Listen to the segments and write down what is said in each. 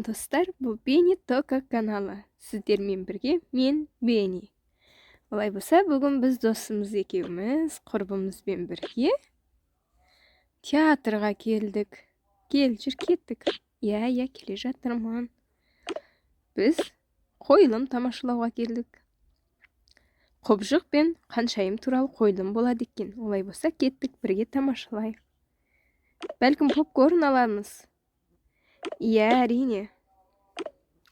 Достар, бұл Бени Тока каналы. Сіздермен бірге мен, Бени. Олай болса, бүгін біз досымыз екеуміз құрбымызбен бірге театрға келдік. Кел, жүр, кеттік. Иә, иә, келе жатырмын. Біз қойылым тамашалауға келдік. Құбыжық пен Қаншайым туралы қойылым болады екен. Олай болса, кеттік, бірге тамашалайық. Бәлкім, попкорн алармыз. Иә, әрине.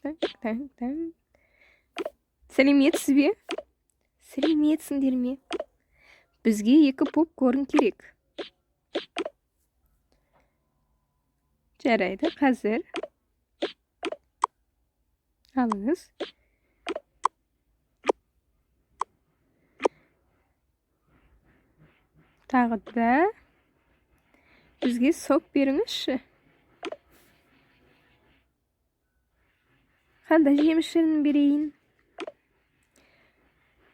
Так, так, так. Сәлеметсіз бе? Сәлеметсіңдер ме? Бізге екі попкорн керек. Жарайды, қазір. Алыңыз. Тағы да бізге сок беріңізші. Қандай жеміс шырынын берейін?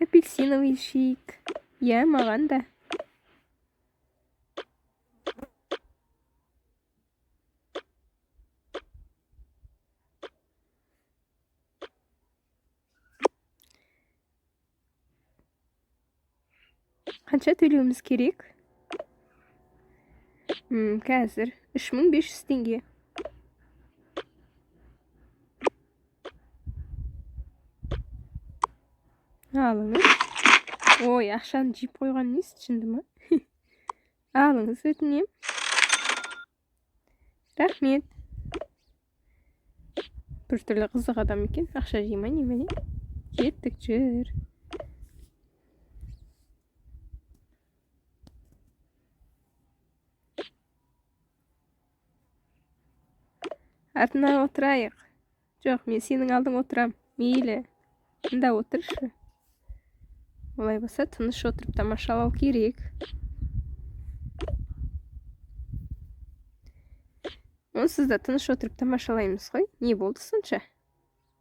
Апельсиновый ішейік. Иә, маған да. Қанша төлеуіміз керек? Қазір 3500 теңге. Алыңыз. Ой, ақшаны жеп қойған несі, шынды ма? Алыңыз, өтінемін. Рахмет. Біртүрлі қызық адам екен. Ақша жей ма, немене? Кеттік, жүр. Артына отырайық. Жоқ, мен сенің алдың отырам. Мейлі. Мында отыршы. Олай болса, тыныш отырып тамашалау керек. Онсыз да тыныш отырып тамашалаймыз ғой. Не болды сонша?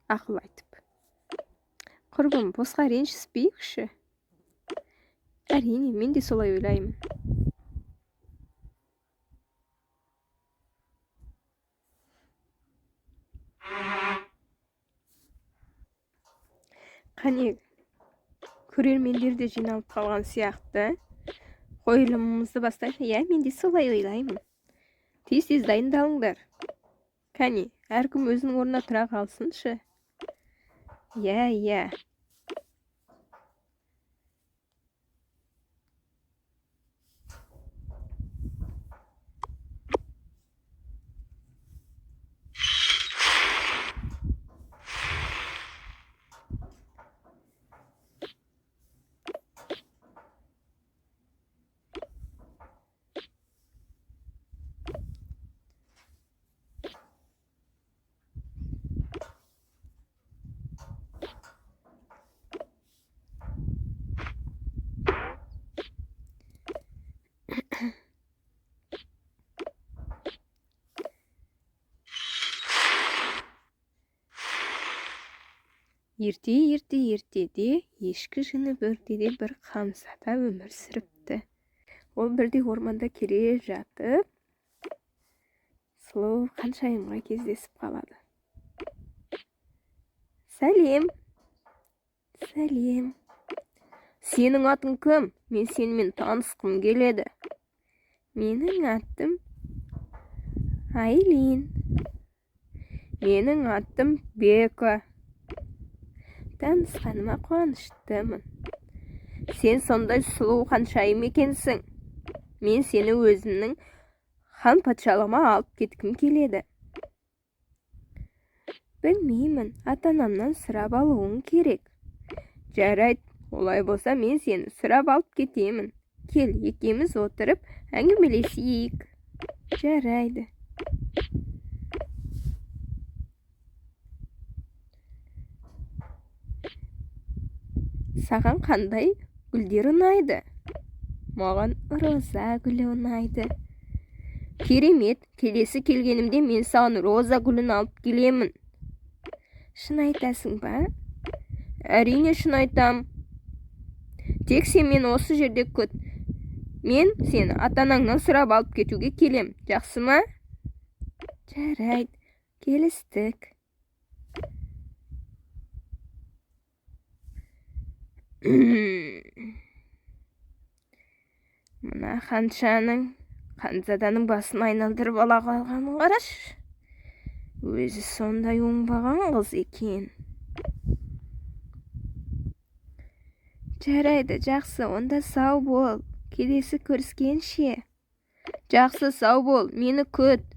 Ақыл айтып. Құрбым, босқа ренжіспейікші. Әрине, мен де солай ойлаймын. Қане, көрермендер де жиналып қалған сияқты. Қойылымымызды бастайық. Иә, мен де солай ойлаймын. Тез-тез дайындалыңдар. Кәне, әркім өзінің орнына тұра қалсыншы. Иә, иә. Ерте, ерте, ертеде ешкі жүні бөртеде бір ханзада өмір сүріпті. Ол бірде орманда келе жатып, сұлу Қаншайымға кездесіп қалады. Сәлем. Сәлем. Сенің атың кім? Мен сенімен танысқым келеді. Менің атым Айлин. Менің атым Бека. Танысқаныма қуаныштымын. Сен сондай сұлу ханшайым екенсің. Мен сені өзімнің хан патшалығыма алып кеткім келеді. Білмеймін, ата-анамнан сұрап алуың керек. Жарайды, олай болса мен сені сұрап алып кетемін. Кел, екеуміз отырып әңгімелесейік. Жарайды. Саған қандай гүлдер ұнайды? Маған роза гүлі ұнайды. Керемет, келесі келгенімде мен саған роза гүлін алып келемін. Шын айтасың ба? Әрине, шын айтам. Тек сен мені осы жерде күт. Мен сені ата-анаңнан сұрап алып кетуге келем. Жақсы ма? Жарайды. Келістік. Мына ханшаның, ханзаданың басын айналдырып ала қалғанын қарашы. Өзі сондай оңбаған қыз екен. Жарайды, жақсы, онда сау бол. Келесі көріскенше. Жақсы, сау бол, мені күт.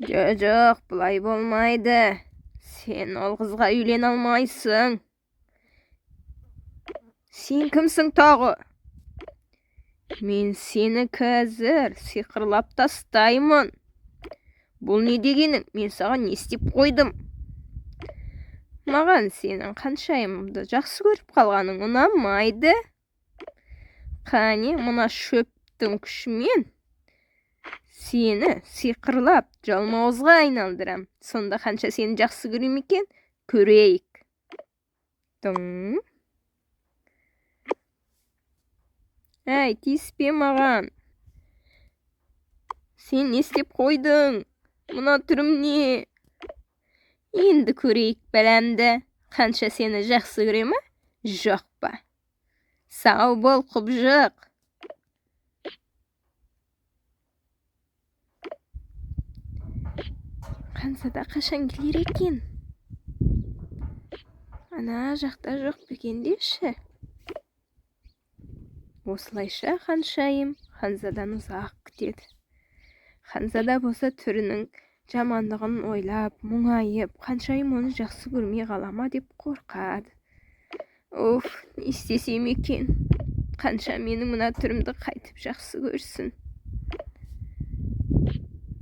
Жоқ, бұлай болмайды. Сен ол қызға үйлене алмайсың. Сен кімсің тағы? Мен сені қазір сиқырлап тастаймын. Бұл не дегенің? Мен саған не істеп қойдым? Маған сенің ханшайымды жақсы көріп қалғаның ұнамайды. Қане, мына шөптің күшімен сені сиқырлап жалмауызға айналдырам. Сонда ханша сені жақсы көре ме екен? Көрейік. Тың. Әй, тиіспе маған. Сен не істеп қойдың? Мына түрім не? Енді көрейік бәләмді. Ханша сені жақсы көре ме? Жоқ па? Сау бол, құбыжық. Ханзада қашан келер екен? Ана жақта жоқ па екен деші? Осылайша ханшайым ханзаданы ұзақ күтеді. Ханзада болса түрінің жамандығын ойлап, мұңайып, ханшайым оны жақсы көрмей қала ма деп қорқады. Уф, не істесем екен? Ханша менің мына түрімді қайтып жақсы көрсін.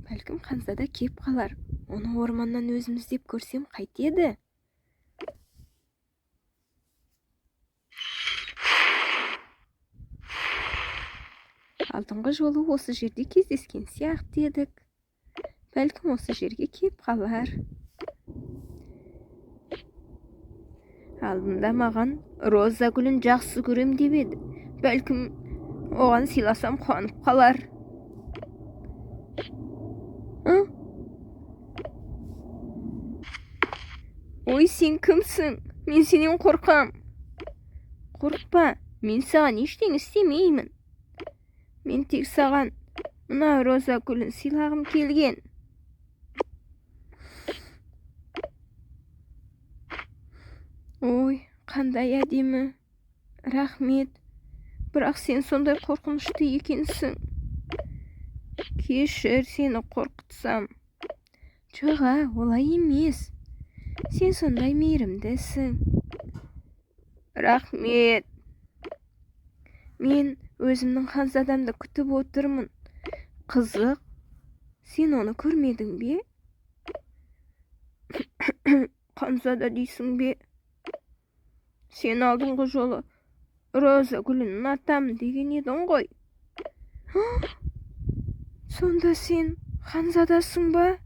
Бәлкім ханзада кеп қалар. Оны орманнан өзім іздеп көрсем қайтеді? Алдыңғы жолы осы жерде кездескен сияқты едік. Бәлкім осы жерге кеп қалар. Алдында маған роза гүлін жақсы көрем деп еді. Бәлкім оған сыйласам қуанып қалар. Ой, сен кімсің? Мен сенен қорқам. Қорықпа, мен саған ештеңе істемеймін. Мен тек саған мына роза гүлін сыйлағым келген. Ой, қандай әдемі. Рахмет. Бірақ сен сондай қорқынышты екенсің. Кешір, сені қорқытсам. Жоға, олай емес. Сен сондай мейірімдісің. Рахмет. Мен өзімнің ханзадамды күтіп отырмын. Қызық, сен оны көрмедің бе? Ханзада дейсің бе? Сен алдыңғы жолы роза гүлін ұнатамын деген едің ғой. Сонда сен ханзадасың ба?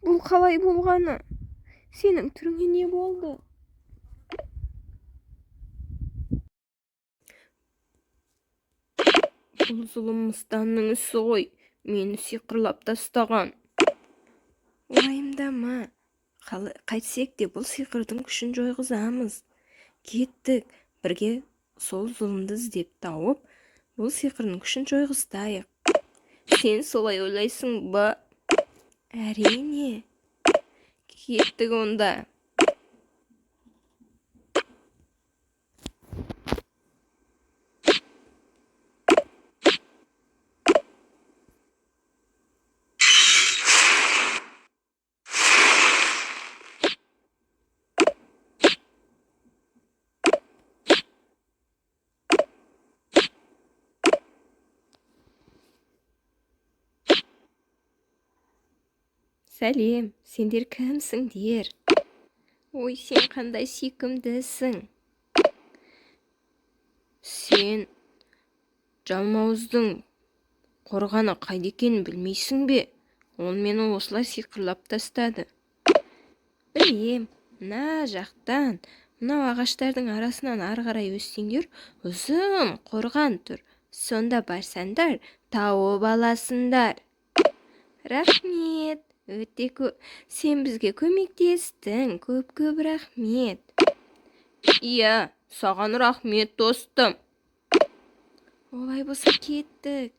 Бұл қалай болғаны? Сенің түріңе не болды? Бұл зұлым мыстанның ісі ғой. Мені сиқырлап тастаған. Уайымдама. Қайтсек те бұл сиқырдың күшін жойғызамыз. Кеттік, бірге сол зұлымды іздеп тауып, бұл сиқырдың күшін жойғызтайық. Сен солай ойлайсың ба? Әрине. Кеттік онда. Сәлем, сендер кімсіңдер? Ой, сен қандай сүйкімдісің. Сен жалмауыздың қорғаны қайда екенін білмейсің бе? Ол мені осылай сиқырлап тастады. Білем, мына жақтан, мынау ағаштардың арасынан ары қарай өссеңдер, ұзын қорған тұр. Сонда барсаңдар, тауып аласыңдар. Рахмет, өте көп. Сен бізге көмектестің, көп-көп рахмет. Иә, саған рахмет, достым. Олай болса кеттік.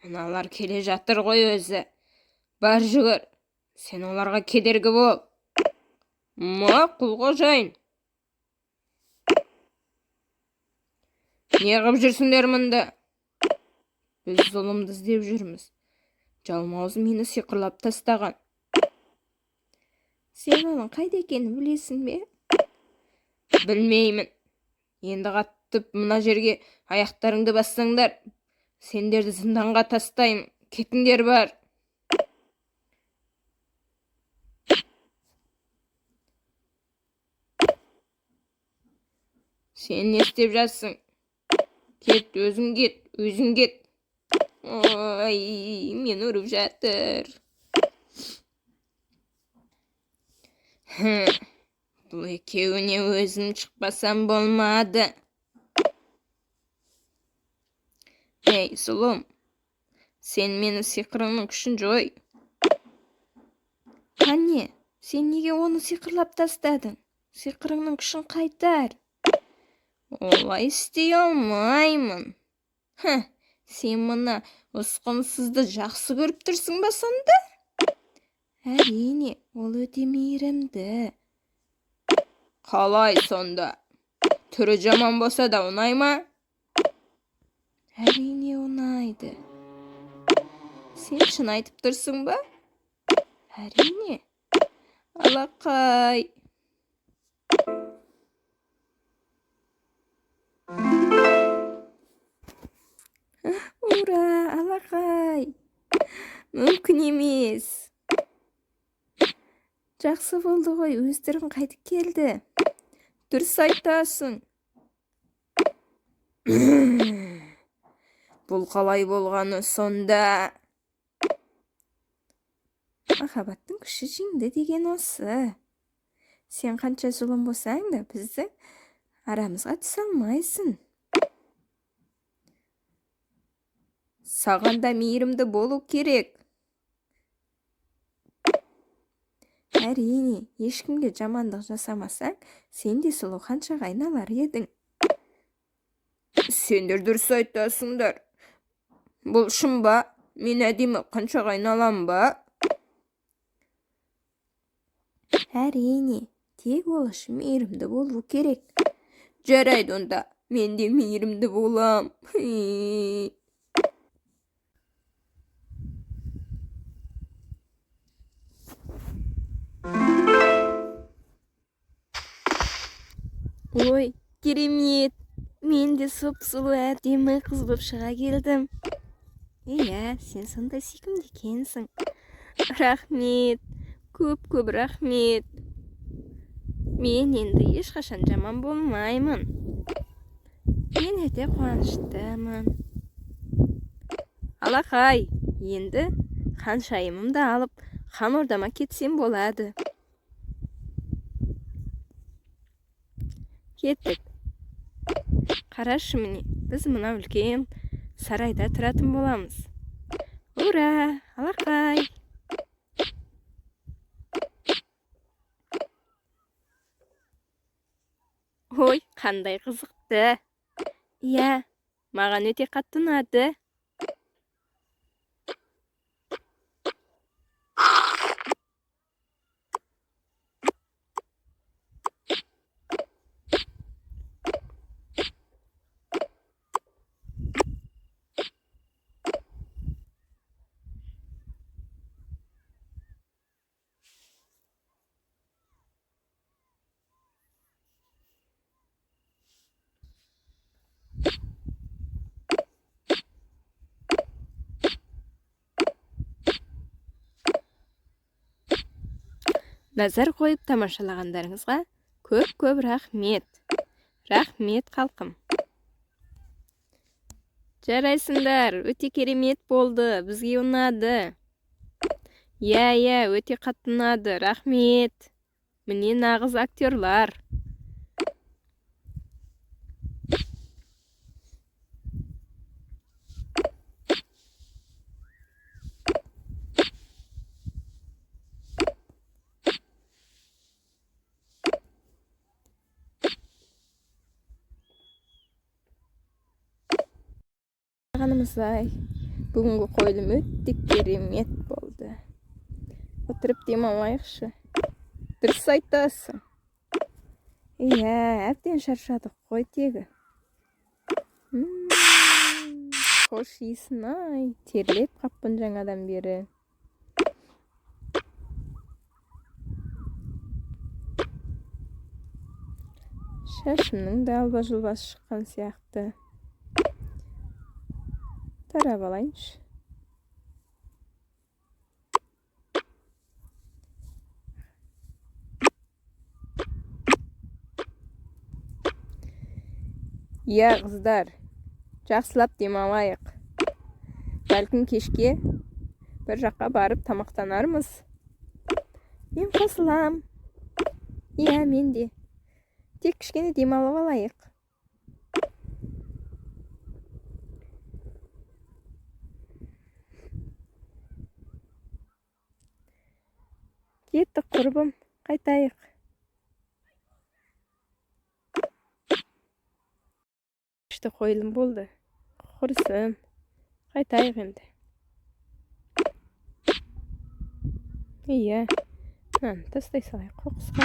Мыналар келе жатыр ғой өзі. Бар жүгір, сен оларға кедергі бол. Мақұл, қожайын. Не қып жүрсіңдер мұнда? Біз зұлымды іздеп жүрміз. Жалмауыз мені сиқырлап тастаған. Сен оның қайда екенін білесің бе? Білмеймін. Енді қаттып мына жерге аяқтарыңды бассаңдар, сендерді зынданға тастаймын. Кетіңдер бар. Сен не істеп жатсың? Кет, өзің кет, өзің кет. Ой, мені ұрып жатыр. Бұл екеуіне өзім шықпасам болмады. Ей, зұлым, сен мені сиқырыңның күшін жой. Қане, сен неге оны сиқырлап тастадың? Сиқырыңның күшін қайтар. Олай істей алмаймын. Сен мына ұсқынсызды жақсы көріп тұрсың ба сонда? Әрине, ол өте мейірімді. Қалай сонда? Түрі жаман болса да ұнай ма? Әрине ұнайды. Сен шын айтып тұрсың ба? Әрине. Алақай. Ура, алақай. Мүмкін емес. Жақсы болды ғой, өз түрің қайтып келді. Дұрыс айтасың. Бұл қалай болғаны сонда? Махаббаттың күші жеңді деген осы. Сен қанша зұлым болсаң да біздің арамызға түсе алмайсың. Саған да мейірімді болу керек. Әрине, ешкімге жамандық жасамасаң, сен де сұлу ханшаға айналар едің. Сендер дұрыс айтасыңдар. Бұл шын ба? Мен әдемі ханшаға айналам ба? Әрине, тек ол үшін мейірімді болу керек. Жарайды онда, мен де мейірімді болам. Ой, керемет! Мен де сұп-сұлу әдемі қыз боп шыға келдім. Иә, сен сондай сүйкімді екенсің. Рахмет, көп-көп рахмет. Мен енді ешқашан жаман болмаймын. Мен өте қуаныштымын. Алақай, енді ханшайымымды алып, хан ордама кетсем болады. Кеттік. Қарашы міне, біз мына үлкен сарайда тұратын боламыз. Ура, алақай! Ой, қандай қызықты. Иә, маған өте қатты ұнады. Назар қойып тамашалағандарыңызға көп-көп рахмет. Рахмет, халқым. Жарайсыңдар, өте керемет болды, бізге ұнады. Иә, иә, өте қатты ұнады, рахмет. Міне нағыз актерлар. Ай, бүгінгі қойылым өте керемет болды. Отырып демалайықшы. Дұрыс айтасың. Иә, әбден шаршадық қой тегі. Хош иісін ай, терлеп қаппын жаңадан бері. Шашымның да алба-жұлбасы шыққан сияқты. Тарап алайыншы. Иә, қыздар, жақсылап демалайық. Бәлкім кешке бір жаққа барып тамақтанармыз. Мен қосылам. Иә, мен де. Тек кішкене демалып алайық. Кеттік, құрбым, қайтайық. Күшті қойылым болды. Құрысын. Қайтайық енді. Иә. Мынаны тастай салайық қоқысқа.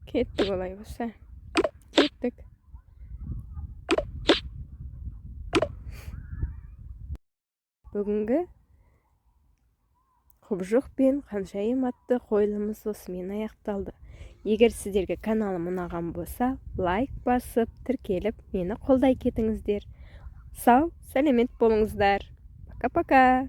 Кеттік олай болса. Кеттік. Бүгінгі Құбыжық пен Ханшайым атты қойылымымыз осымен аяқталды. Егер сіздерге каналым ұнаған болса, лайк басып, тіркеліп, мені қолдай кетіңіздер. Сау, сәлемет болыңыздар. Пока-пока.